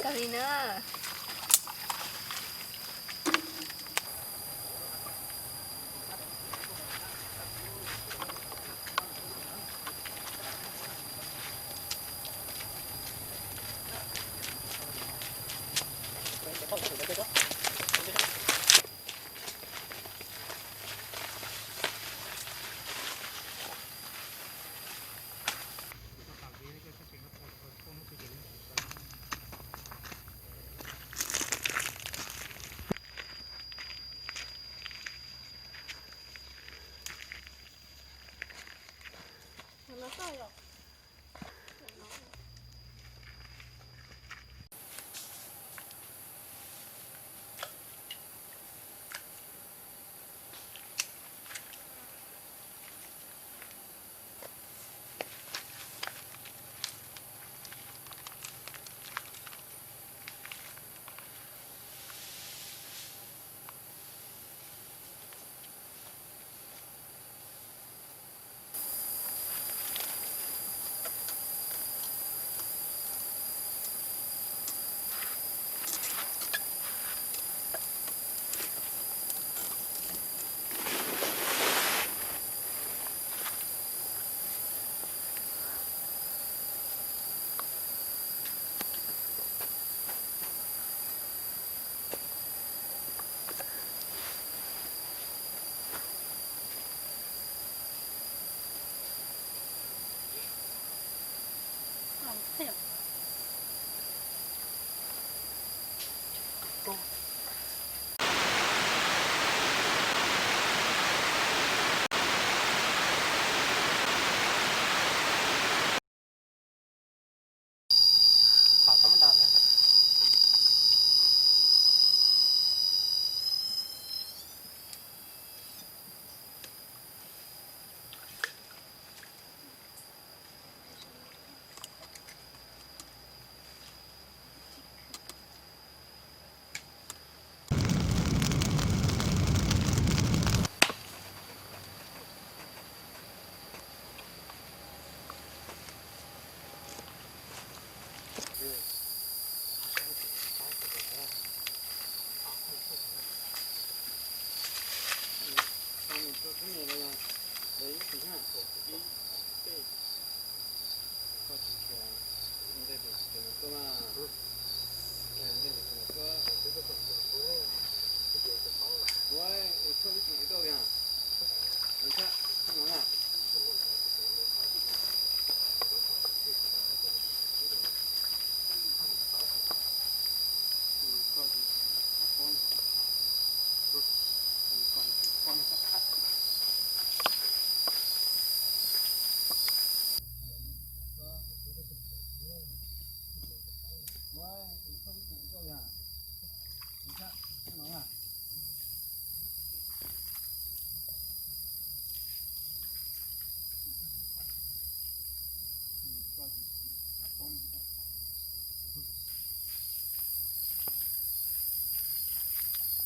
Kawg li na.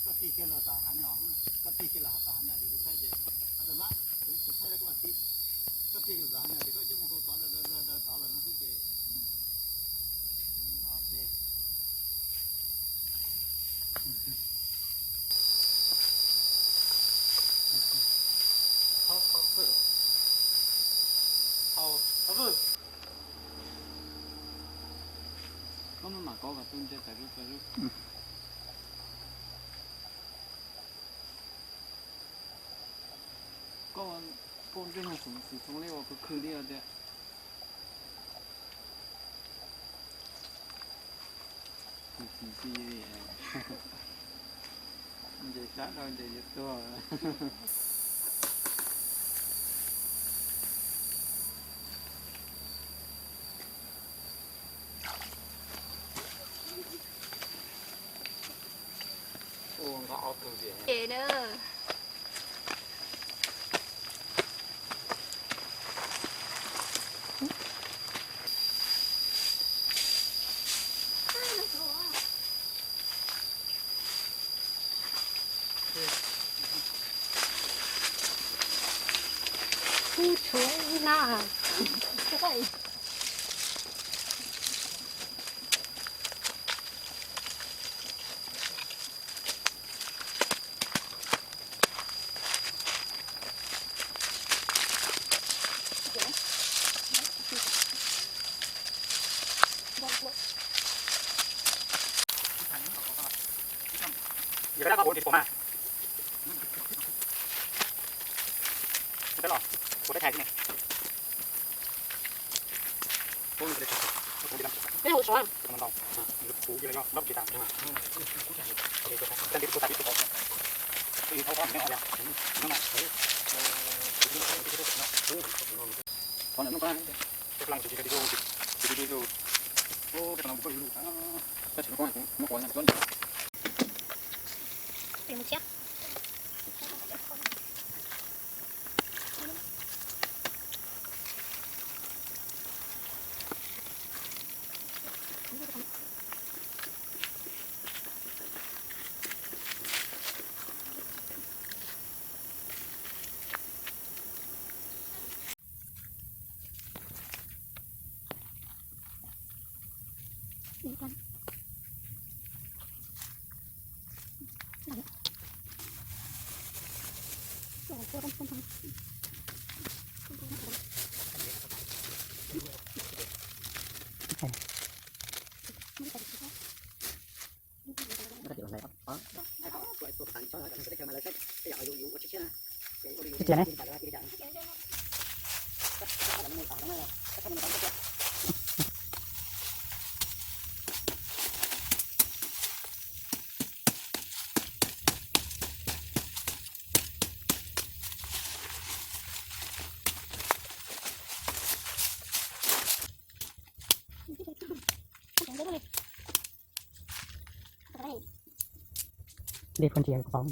Koj tig kiag los tom hav nyom, koj tig kiag los tom hav nyom ces kuv thaij ces, a, kuv, kuv thaij koj mas tig, koj tig los tom hav nyom ces koj coj mus kov kov daws daws daws tod lawm no xwb ces. Koj maj mam kov kom tu ntses tawm rau tawm rau. Koj, koj ntsej muag xwm txhoov li ua khwv khwv li os tias. Ntses sab dhau ntses yuav tuag. Ces na. Kuv tshuav ib lab. Ib tiag ne. Dej phooj ywg khov.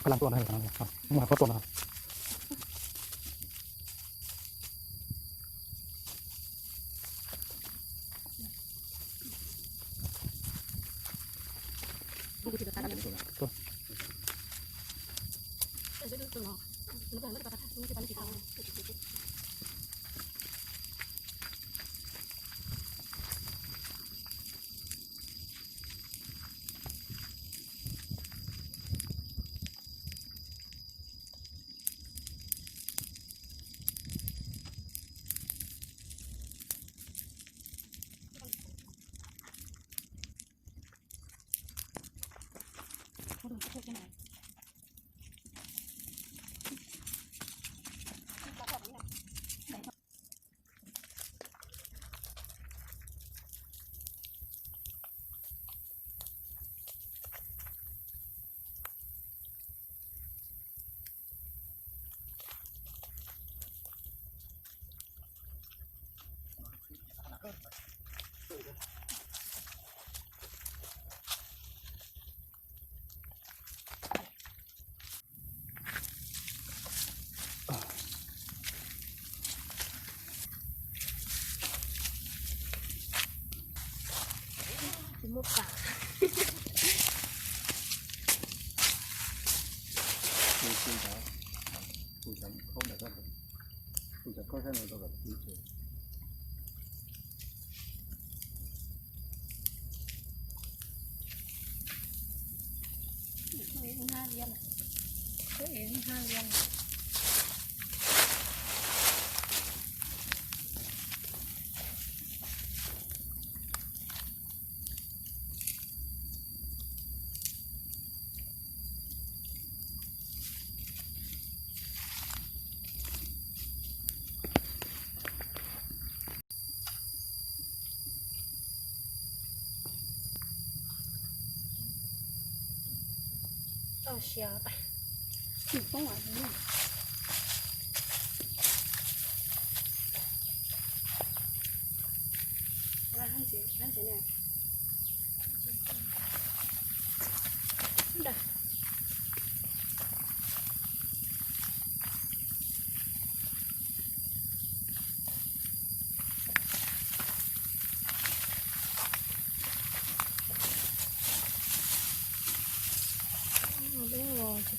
Koj lam tuaj no, mus hais koj tuaj no.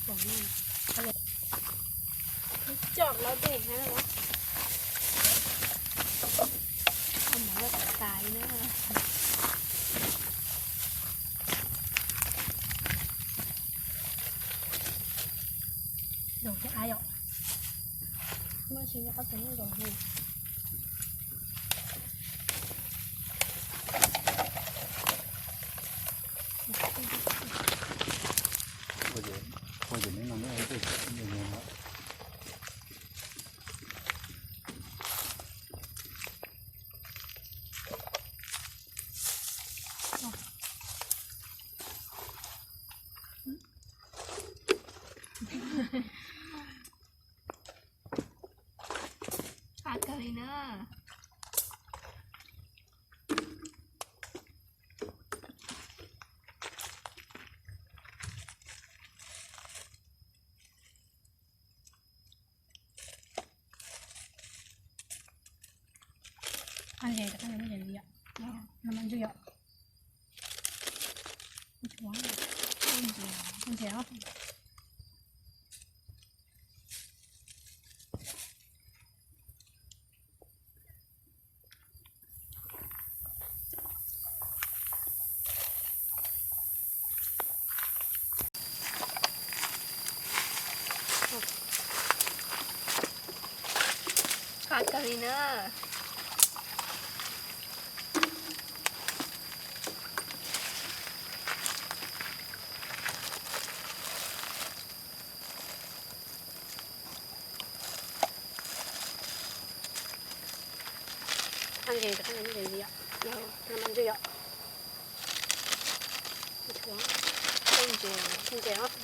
Coj lawv dej na, mov lawv tais na. Zaum thiab yom. Muab tsis nyob qhov twg zaum li. Qab kawg li na. Qab ntses, qab ntses li yom. No mas ntsuj yom. Ntses, ntses os. Qab kawg li na. Qab ntses, qab ntses li yom. No mas ntsuj yom. Ntses, ntses os.